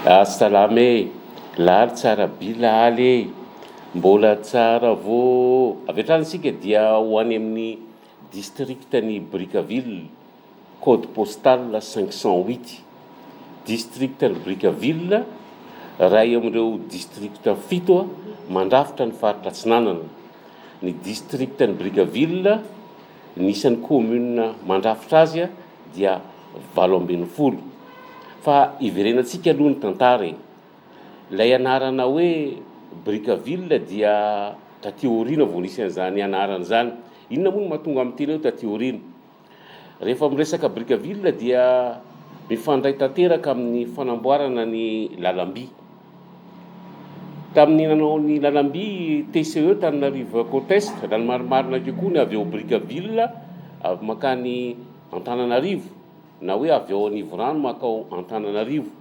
Assalama e! Laly tsara by laly e! Mbola tsara vô! Avy hatrany isika dia ho any amin'ny district-n'i Brickaville, code postal 508. District-n'i Brickaville, iray amin'ireo district fito mandrafitra ny faritra Atsinanana. Ny district-n'i Brickaville, ny isan'ny commune mandrafitra azy dia 18. Fa iverenantsika aloha ny tantara e. Ilay anarana hoe Brickaville dia taty aoriana vao nisy an'izany anarana izany. Inona moa no mahatonga miteny hoe taty aoriana? Rehefa miresaka Brickaville dia mifandray tanteraka amin'ny fanamboarana ny lalam-by. Tamin'ny nanao ny lalam-by TCE Tananarive Côte Est, raha ny marimarina kokoa ny avy ao Brickaville avy mankany Antananarivo na hoe avy ao Anivorano mankao Antananarivo.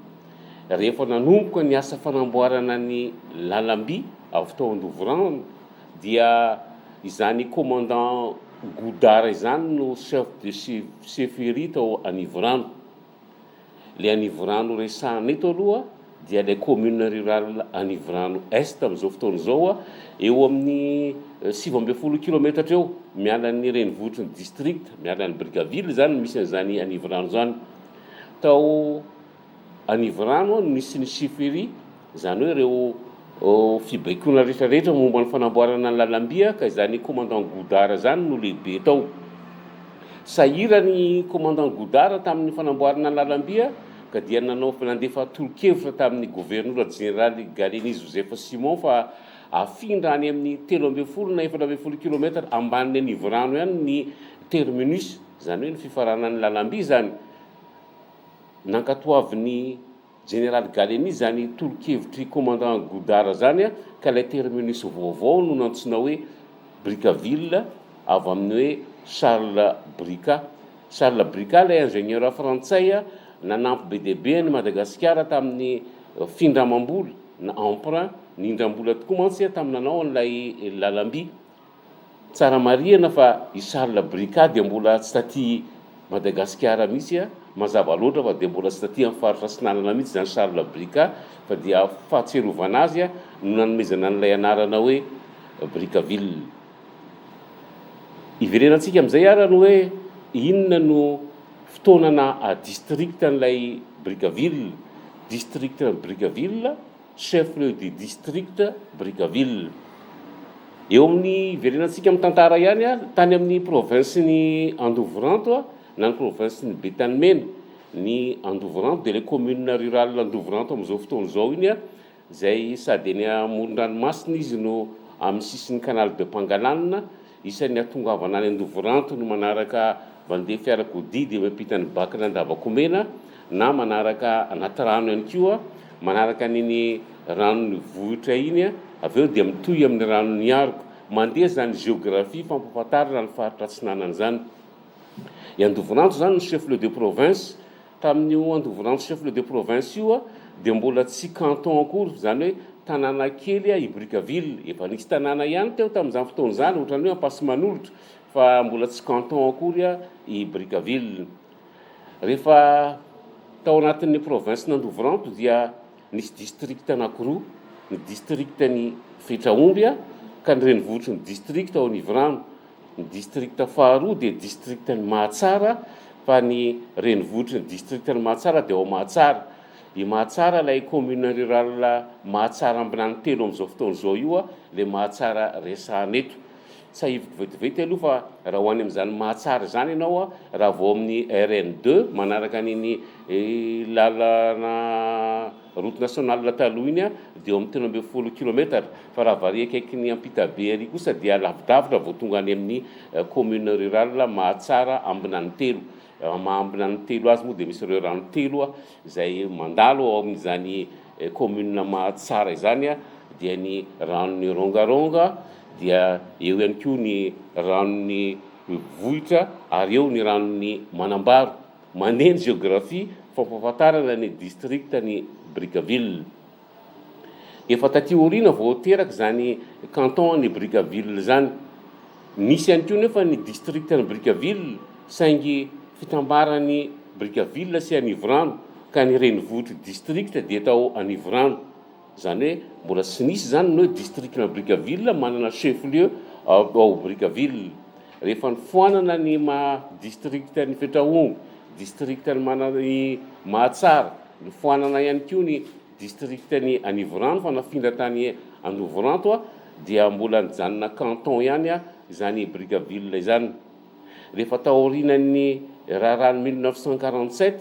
Rehefa nanomboka ny asa fanamboarana ny lalam-by avy tao Andovorano dia izany commandant Godard izany no chef de chefferie tao Anivorano. Ilay Anivorano resahana eto aloha dia ilay commune rurale Anivorano Est amin'izao fotoana izao, eo amin'ny 19 kilometatra eo miala ny renivohitry ny district, miala an'i Brickaville izany no misy an'izany Anivorano izany. Tao Anivorano no nisy ny chefferie, izany hoe ireo fibaikoana rehetra rehetra momba ny fanamboarana ny lalam-by ka izany commandant Godard izany no lehibe tao. Sahirana i commandant Godard tamin'ny fanamboarana ny lalam-by ka dia nanao nandefa tolo-kevitra tamin'ny governora jeneraly Gallieni Joseph Simon fa afindra any amin'ny 13 na 14 kilomètre ambanin'ny Anivorano ihany ny terminus, izany hoe ny fifaranan'ny lalam-by izany. Nankatoavin'ny Jeneraly Gallieni izany tolo-kevitr'i Commandant Godard izany ka ilay terminus vaovao no nantsoina hoe Brickaville avy amin'ny hoe Charles Bricka. Charles Bricka ilay ingénieur frantsay nanampy be dia be an'i Madagasikara tamin'ny findramam-bola na emprunt, nindram-bola tokoa mantsy tamin'ny nanao an'ilay lalam-by. Tsara marihana fa i Charles Bricka dia mbola tsy taty Madagasikara mihitsy a, mazava loatra fa dia mbola tsy taty amin'ny faritra Atsinanana mihitsy izany Charles Bricka fa dia fahatsiarovana azy no nanomezana an'ilay anarana hoe Brickaville. Iverenantsika amin'izay ara ny hoe inona no fotoana naha district an'ilay Brickaville, district an'i Brickaville, chef-lieu du district Brickaville. Eo amin'ny hiverenantsika amin'ny tantara ihany, tany amin'ny province-n'i Andovoranto na ny province-n'i Betanimena, ny Andovoranto dia ilay commune rurale Andovoranto amin'izao fotoana izao iny, izay sady eny amoron-dranomasina izy no amin'ny sisin'ny canal de Pangalane, Isan'ny hahatongavana any Andovoranto ny manaraka mandeha fiarakodia dia miampita ny bac n'Andavakomena na manaraka anaty rano ihany koa, manaraka an'iny ranon'ny vohitra iny avy eo dia mitohy amin'ny ranon'ny Aroka. Mandeha izany géographie fampahafantarana ny faritra atsinanana izany. I Andovoranto izany no chef lieu de province. Tamin'io Andovoranto chef lieu de province io dia mbola tsy canton akory, izany hoe tanàna kely i Brickaville. Efa nisy tanàna ihany teo tamin'izany fotoana izany, ohatran'ny hoe Ampasimanolotra, fa mbola tsy canton akory i Brickaville. Rehefa tao anatin'ny province-n'Andovoranto dia nisy district anankiroa, ny district-n'i Fetraomby ka ny renivohitry ny district ao Anivorano, Ny distrikta faharoa dia distriktan'i Mahatsara fa ny renivohitry ny distriktan'i Mahatsara dia ao Mahatsara. I Mahatsara ilay commune rurale Mahatsara Ambinanitelo amin'izao fotoana izao io ilay Mahatsara resahana eto. Tsahiviko vetivety aloha fa raha ho any amin'izany Mahatsara izany ianao raha vao amin'ny RN deux manaraka an'iny lalana route nationale taloha iny dia eo amin'ny 13 kilomètre Fa raha vary akaikin'ny Ampitabe ary kosa dia lavidavitra vao tonga any amin'ny commune rurale Mahatsara Ambinanitelo. Raha maha Ambinanitelo azy moa dia misy ireo rano telo izay mandalo ao amin'izany commune Mahatsara izany dia ny ranon'ny Rongaronga, dia eo ihany koa ny ranon'ny Vohitra ary eo ny ranon'ny Manambaro. Mandeha ny géographie fampahafantarana ny district ny Brickaville. Efa taty aoriana vao teraka izany canton an'i Brickaville izany. Nisy ihany koa nefa ny district an'i Brickaville saingy fitambaran'i Brickaville sy Anivorano. Ka ny renivohitr'ny district dia tao Anivorano. Izany hoe mbola tsy nisy izany ny hoe district-na Brickaville manana chef lieu ao Brickaville. Rehefa nifoanana ny maha district an'i Fetrahongo, district an'i Mana- Mahatsara, nifoanana ihany koa ny district an'i Anivorano fa nafindra tany Andovoranto dia mbola nijanona canton ihany izany Brickaville izany. Rehefa taorianan'ny raharahan'ny 1947,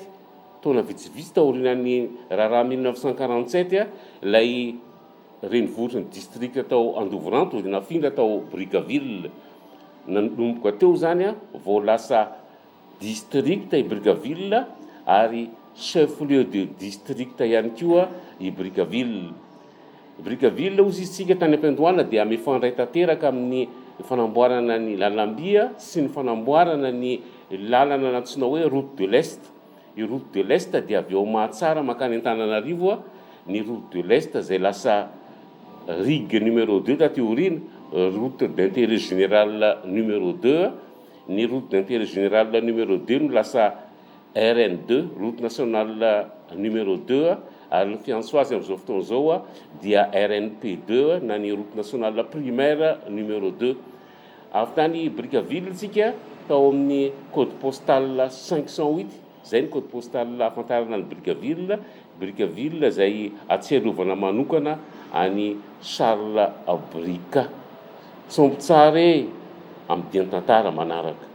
taona vitsivitsy taorianan'ny raharaha 1947, ilay renivohitry ny distrika tao Andovoranto dia nafindra tao Brickaville. Nanomboka teo izany vao lasa distrikta i Brickaville ary chef-lieu de district ihany koa i Brickaville. Brickaville hozy izy tsika tany am-piandohana dia mifandray tanteraka amin'ny fanamboarana ny lalamby sy ny fanamboarana ny lalana nantsoina hoe route de l'est. Io route de l'est dia avy eo Mahatsara mankany Antananarivo ny route de l'est izay lasa rig numéro deux taty aoriana, route d'intérêt général numéro deux. Ny route d'intérêt général numéro deux no lasa RN deux, route nationale numéro deux, ary ny fiantso azy amin'izao fotoana izao dia RNP deux na ny route nationale primaire numéro deux. Avy tany Brickaville isika tao amin'ny code postal 508, izay ny code postal ahafantarana an'i Brickaville, Brickaville izay ahatsiarovana manokana an'i Charles Bricka. Sombo tsara e! Amin'ny dian-tantara manaraka.